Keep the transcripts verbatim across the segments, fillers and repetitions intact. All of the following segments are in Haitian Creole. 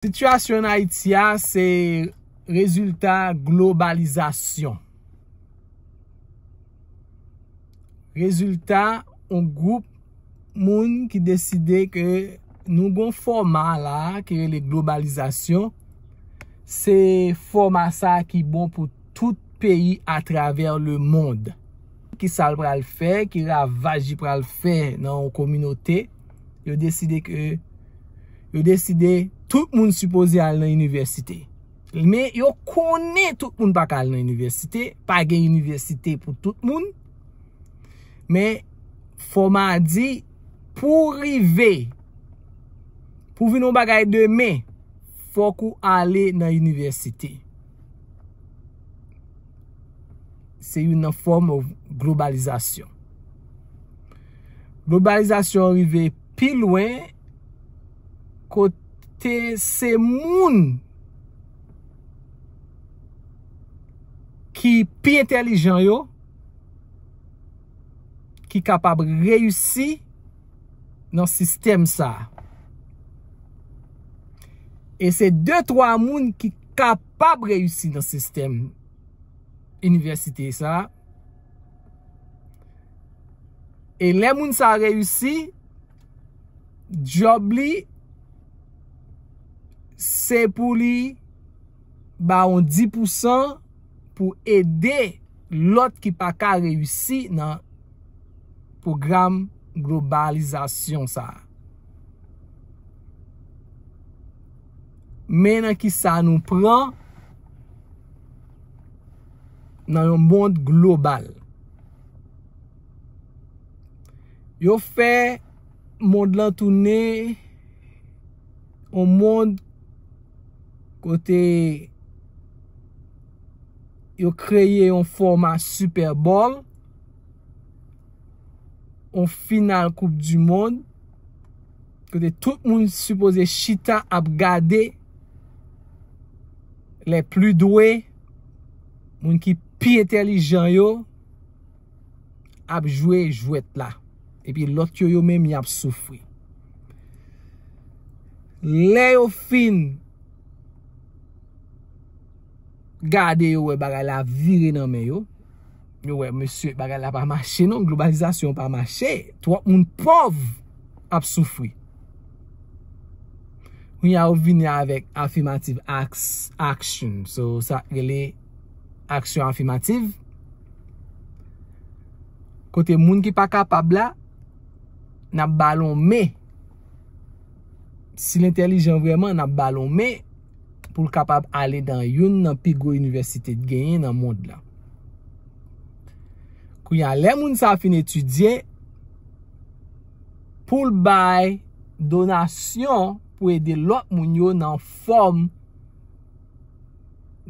Sitiyasyon ann Ayiti a se rezilta globalizasyon. Rezilta yon gwoup moun ki deside ke nou gon fòma la ki rele globalizasyon. Se fòma sa ki bon pou tout peyi atravè lemonn. Ki sa l pral fè, ki ravaj li pral fè nan yon kominote, yo deside ke yo deside tout moun sipoze al nan inivèsite. Men yo konnen tout moun pa ka al nan inivèsite, pa gen inivèsite pou tout moun. Men fòma a di pou rive, pou vin yon bagay demen, fòk ou ale nan inivèsite. Se youn nan fòm globalizasyon. Globalizasyon rive pi lwen kote se moun ki pi entèlijan yo ki kapab reyisi nan sistèm sa a. E se de twa moun ki kapab reyisi nan sistèm inivèsite sa a. E lè moun sa a reyisi, djòb li se pou li ba yon dis pousan pou ede lòt ki pa ka reyisi nan pwogram globalizasyon sa a. Men nan ki sa nou pran nan yon mond global. Yo fè mond lan tounen yon mond kote yo kreye yon fòma Super Bowl, yon final Coupe du Monde, kote tout moun sipoze chita ap gade les plus doués, moun ki pi entèlijan yo, ap jwe jwèt la. Epi lòt yo, yo menm, y ap soufri. Lè yo fin gade, yo wè bagay la vire nan men yo. Yo wè, mesye, bagay la pa mache non, globalizasyon pa mache. Twòp moun pòv ap soufri. Kounye a, yo vini avèk affirmative action. So, sa rele aksyon afimativ. Kote moun ki pa kapab la, n ap ba l yon men. Si l entèlijan vrèman, n ap ba l yon men pou l kapab ale nan youn nan pi gwo inivèsite t genyen nan mond lan. Kounye a, lè moun sa a fin etidye, pou l bay donasyon pou ede lòt moun yo nan fòm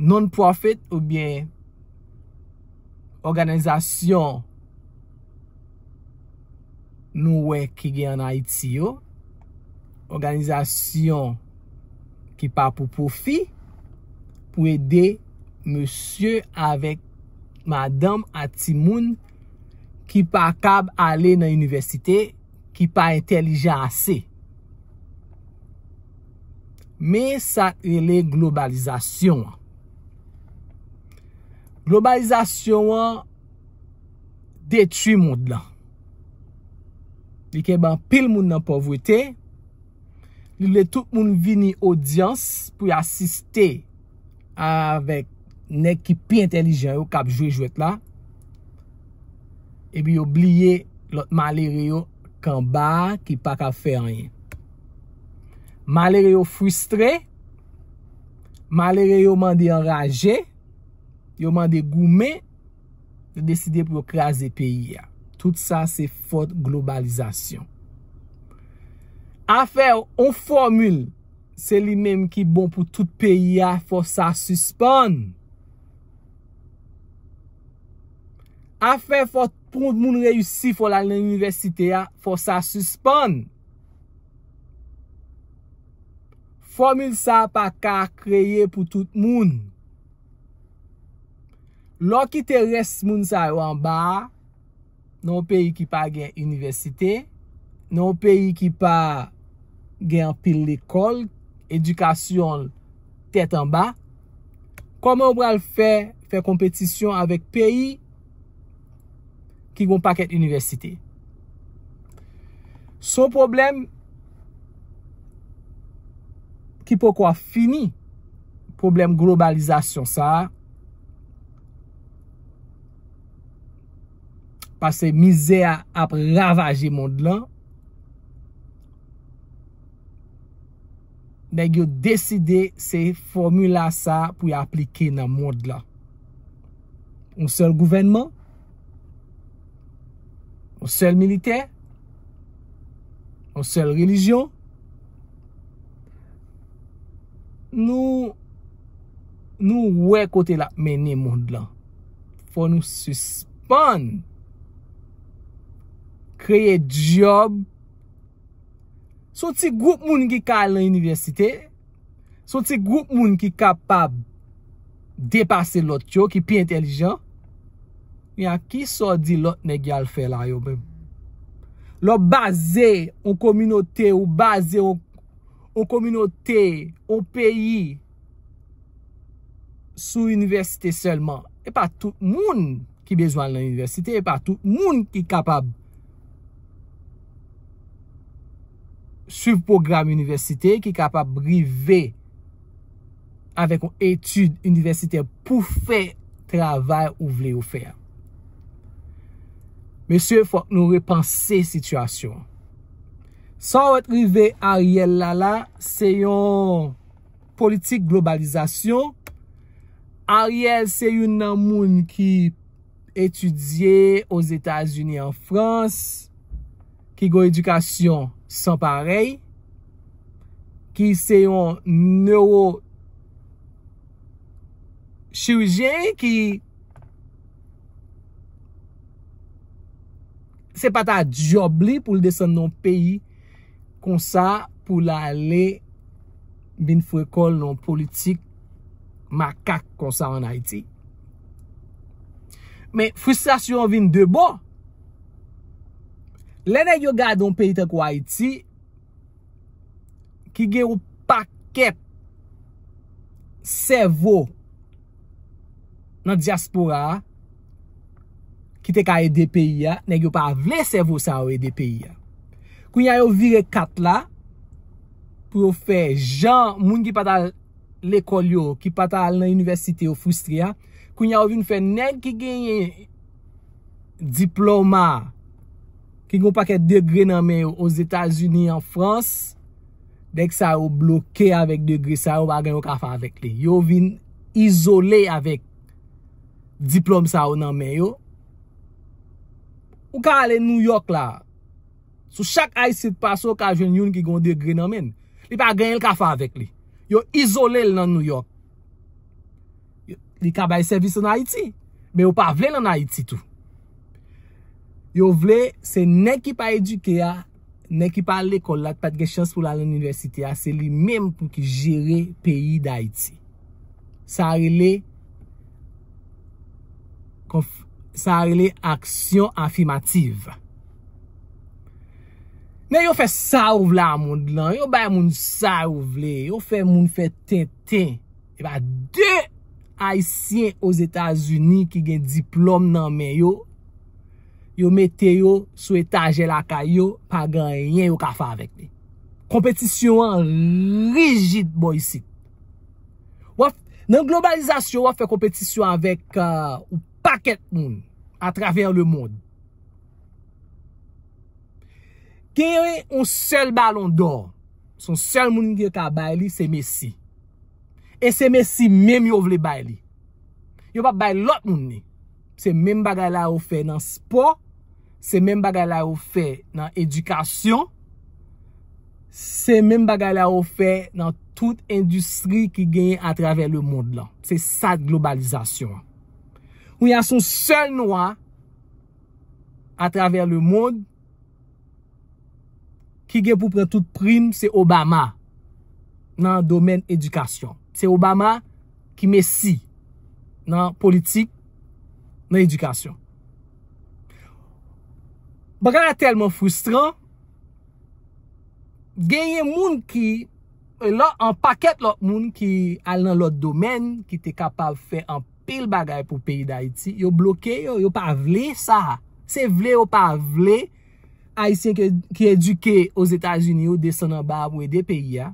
non-profit oubyen òganizasyon nou wè ki gen ann Ayiti yo, òganizasyon ki pa pou pwofi, pou ede mesye avèk madanm a timoun ki pa kab ale nan inivèsite, ki pa entèlijan ase. Men sa k rele globalizasyon an. Globalizasyon an detwi mond lan. Li kenbe anpil moun nan pòvrete. Li vle tout moun vini odyans pou y asiste avèk nèg ki pi entèlijan yo k ap jwe jwèt la. Epi yo bliye lòt malere yo k anba a ki pa ka fè anyen. Malere yo fristre, malere yo mande anraje, yo mande goumen, yo deside pou yo kraze peyi a. Tout sa se fòt globalizasyon. Afè yon fòmil, se li menm ki bon pou tout peyi a, fò sa sispann. Afè fò pou moun reyisi, fò l al nan inivèsite a, fò sa sispann. Fòmil sa pa ka kreye pou tout moun. Lè w kite rès moun sa yo anba a, nan yon peyi ki pa gen inivèsite, nan yon peyi ki pa gen anpil lekòl, edikasyon l tèt anba, kòman yo pral fè, fè konpetisyon avèk peyi ki gen yon pakèt inivèsite? Se yon pwoblèm ki poko ap fini, pwoblèm globalizasyon sa a, paske mizè a ap ravaje mond lan. Nèg yo deside se fòmila sa pou y aplike nan mond lan. Yon sèl gouvènman, yon sèl militè, yon sèl relijyon. Nou, nou wè kote l ap mennen mond lan. Fò nou sispann kreye djòb. Se yon ti gwoup moun ki ka al nan inivèsite. Se yon ti gwoup moun ki kapab depase lòt yo, ki pi entèlijan. Men a kisa w di lòt nèg y al fè la yo menm? Lè w baze yon kominote, ou baze yon, yon kominote, yon peyi sou inivèsite sèlman. E pa tout moun ki bezwen al nan inivèsite, e pa tout moun ki kapab swiv pwogram inivèsite, ki kapab rive avèk yon etid inivèsitè pou fè travay ou vle yo fè a. Mesye, fòk nou repanse sitiyasyon an. Sa w wè t rive Ariel la la, se yon politik globalizasyon. Ariel se youn nan moun ki etidye Ozetazini, an Frans, ki gen yon edikasyon san parèy, ki se yon newochirijyen, ki se pa ta djòb li pou l desann nan yon peyi konsa pou l ale vin foure kò l nan yon politik makak konsa ann Ayiti. Men fristrasyon an vin de bò. Lè nèg yo gade yon peyi tankou Ayiti, ki gen yon pakèt sèvo nan dyaspora a, ki te ka ede peyi a, nèg yo pa vle sèvo sa yo ede peyi a. Kounye a yo vire kat la pou yo fè jan moun ki pa t al lekòl yo, ki pa t al nan inivèsite yo fristre a. Kounye a yo vin fè nèg ki genyen diplòma, ki gen yon pakèt degre nan men yo Ozetazini, an Frans, nèg sa yo bloke avèk degre sa yo, pa gen yo ka fè avèk li. Yo vin izole avèk diplòm sa yo nan men yo. Ou ka ale Nouyòk la, sou chak Ayisyen k pase, ou ka jwenn youn ki gen yon degre nan men l. Li pa gen anyen l ka fè avèk li. Yo izole l nan Nouyòk. Li ka bay sèvis ann Ayiti, men yo pa vle l ann Ayiti tou. Yo vle, se nèg ki pa edike a, nèg ki pa al lekòl la, ki pa t gen chans pou l al nan inivèsite a, se li menm pou ki jere peyi Dayiti. Sa rele konf-, sa rele aksyon afimativ. Men yo fè sa yo vle a mond lan, yo bay moun sa yo vle, yo fè moun fè tenten. E pa de Ayisyen Ozetazini ki gen diplòm nan men yo, yo mete yo sou etajè lakay yo, pa gen anyen yo ka fè avèk li. Konpetisyon an rijid bò isit. W ap, nan globalizasyon, w ap fè konpetisyon avèk, euh, yon pakèt moun atravè lemonn. Genyen yon sèl balon dò. Se yon sèl moun ki ka bay li, se Messi. E se Messi menm yo vle bay li. Yo p ap bay lòt moun li. Se menm bagay la yo fè nan spò, se menm bagay la yo fè nan edikasyon, se menm bagay la yo fè nan tout endistri ki genyen atravè lemonn lan. Se sa globalizasyon an. Kounye a, se yon sèl nwa atravè lemonn ki gen pou pran tout prim, se Obama nan domèn edikasyon. Se Obama ki Messi nan politik, nan edikasyon. Bagay la tèlman fristran, genyen moun ki e lò, an pakèt lòt moun ki al nan lòt domèn, ki te kapab fè anpil bagay pou peyi Dayiti, yo bloke yo, yo pa vle sa. Se vle yo pa vle, Ayisyen ki, ki edike Ozetazini yo desann anba a pou ede peyi a.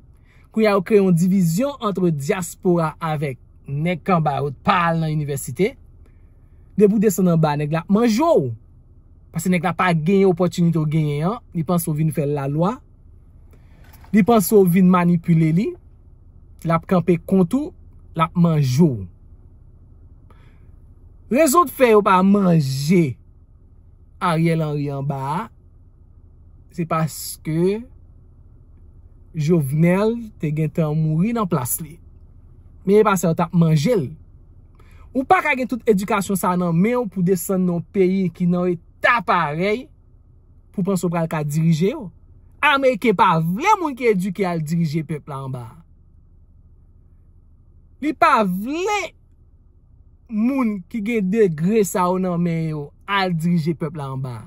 Kounye a, yo kreye yon divizyon ant dyaspora avèk nèg k anba yo t pa al nan inivèsite. Depi w desann anba, nèg la ap manje w. Paske nèg la pa genyen opòtinite w genyen an, li panse w vin fè l lalwa. Li panse w vin manipile li. L ap kanpe kont ou, l ap manje w. Rezon k fè yo pa manje Ariel Henry anba a, se paske Jovenel te gentan mouri nan plas li. Men e pa sa yo t ap manje l. Ou pa ka gen tout edikasyon sa nan men w pou desann nan yon peyi ki nan eta parèy pou panse w pral ka dirije yo. Ameriken pa vle moun ki edike al dirije pèp la anba a. Li pa vle moun ki gen degre sa yo nan men yo al dirije pèp la anba a.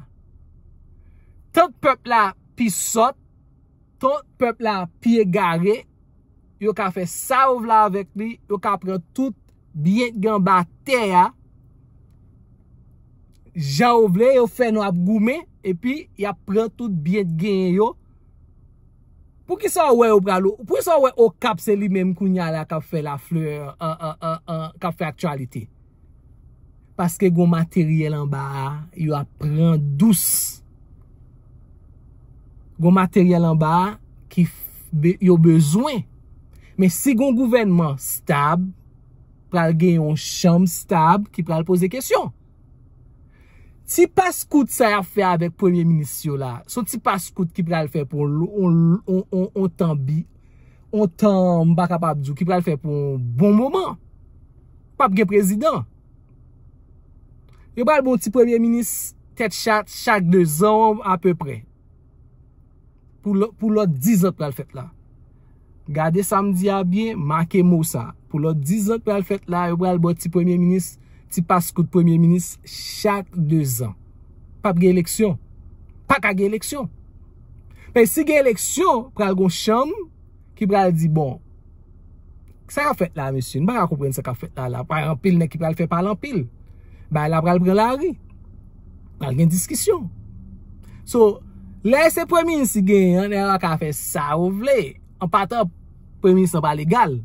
Tant pèp la pi sòt, tant pèp la pi egare, yo ka fè sa yo vle avèk li, yo ka pran tout byen k gen anba tè a, jan yo vle, yo fè nou ap goumen, epi y ap pran tout byen k genyen yo. Poukisa w wè yo pral, poukisa w wè Okap se li menm kounye a la k ap fè laflè, an, an, an, an, k ap fè aktyalite? Paske gon materyèl anba a, yo ap pran dous. Gon materyèl anba a ki f-, be-, yo bezwen. Men si gon gouvènman stab, pral gen yon chanm stab ki pral poze kesyon. Ti paskout sa y ap fè avèk premye minis yo la, se yon ti paskout ki pral fè pou yon, yon, yon, yon, yon tan bi-, yon tan, m pa kapab di w, ki pral fè pou yon bon moman. P ap gen prezidan. Yo pral ba w ti premye minis tèt chat chak dezan apeprè. Pou lò-, pou lòt dizan k pral fèt la. Gade sa m di a byen, make mo sa. Pou lòt dizan k pral fèt la, yo pral ba w ti premye minis, ti paskout premye minis chak dezan. P ap gen eleksyon. Pa ka gen eleksyon. Men si gen eleksyon, pral gon chanm ki pral di, bon, sa k ap fèt la, mesye? Nou pa ka konprann sa k ap fèt la, la. Pa anpil nèg ki pral fè pale anpil. Bagay la pral pran lari. Pral gen diskisyon. So, lè se premye minis ki genyen an, nèg la ka fè sa yo vle. An patan, premye minis lan pa legal.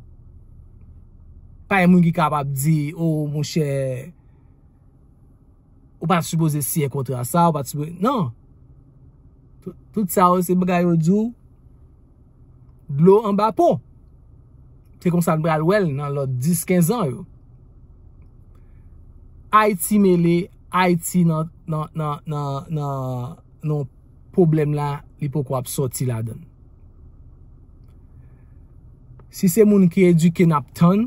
Pa gen moun ki kapab di, o, monchè, ou pa t sipoze siyen kontra sa, ou pa t sipoze, non. Tout, tout sa yo, se bagay yo di w, dlo anba pon. Se konsa n pral wè l nan lòt dis, kenz an yo. Ayiti mele, Ayiti nan, nan, nan, nan, nan, nan pwoblèm la, li poko ap sòti ladan l. Si se moun ki edike n ap tann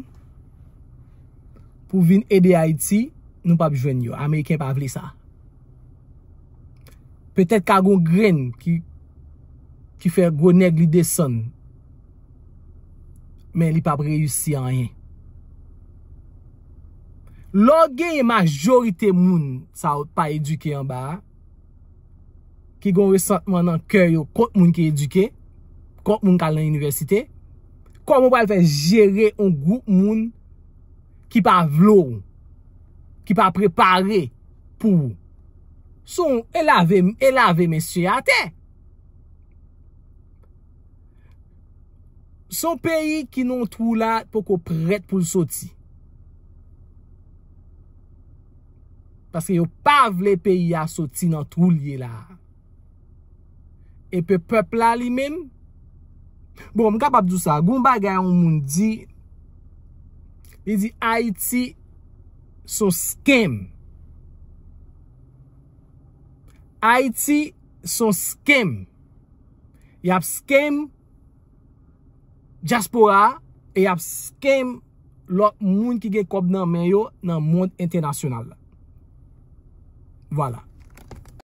pou vin ede Ayiti, nou p ap jwenn yo. Ameriken pa vle sa. Petèt ka gon grenn ki, ki fè gwo nèg li desann, men li p ap reyisi anyen. Lè w genyen majorite moun sa yo pa edike anba a, ki gen resantman nan kè yo kont moun ki edike, kont moun k al nan inivèsite, kòman w pral fè jere yon gwoup moun ki pa vle w, ki pa prepare pou ou? Se yon, e lave, e lave mesye atè. Se yon peyi ki nan yon twou la, poko prèt pou l soti. Paske yo pa vle peyi a soti nan twou l ye la a. Epi pèp la li menm, bon, m kapab di w sa, gon bagay yon moun di, li di Ayiti s on scam. Ayiti s on scam. Y ap scam dyaspora a e y ap scam lòt moun ki gen kòb nan men yo nan mond entènasyonal la. Vwala.